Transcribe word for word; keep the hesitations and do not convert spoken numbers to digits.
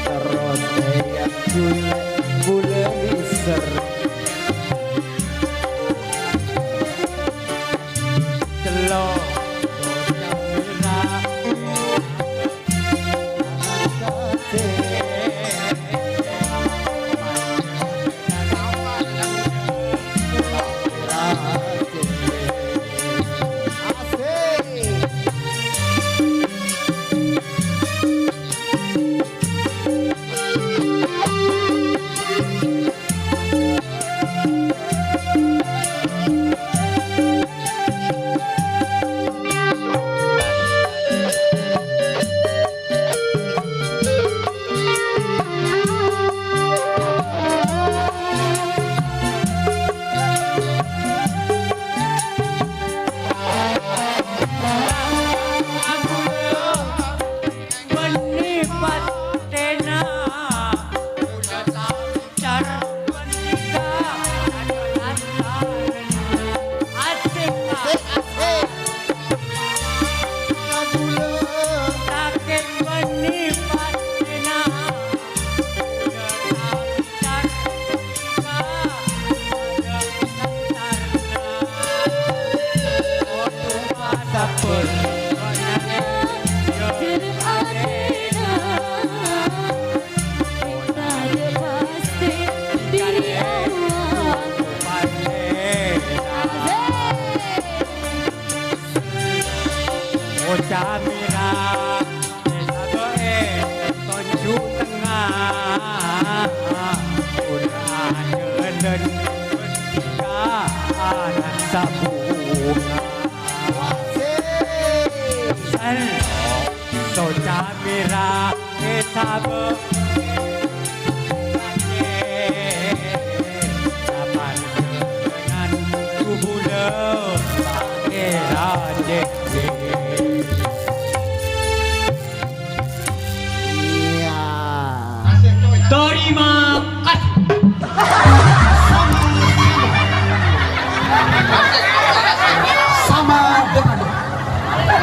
Terros èyang bulâ, bulâ liser. Cellok, cellok, cellok. Bânnè patèna, kaulâ lancar ghânèka, lancar asik, asik, asik. Sakèng bânnè patèna, kaulâ lancar. Oca mèra, sabâ'è tonju' tengnga, pon ajhâlân ka aran sabunga. Sel, soca mèra, sabâ, Iya. Tarèma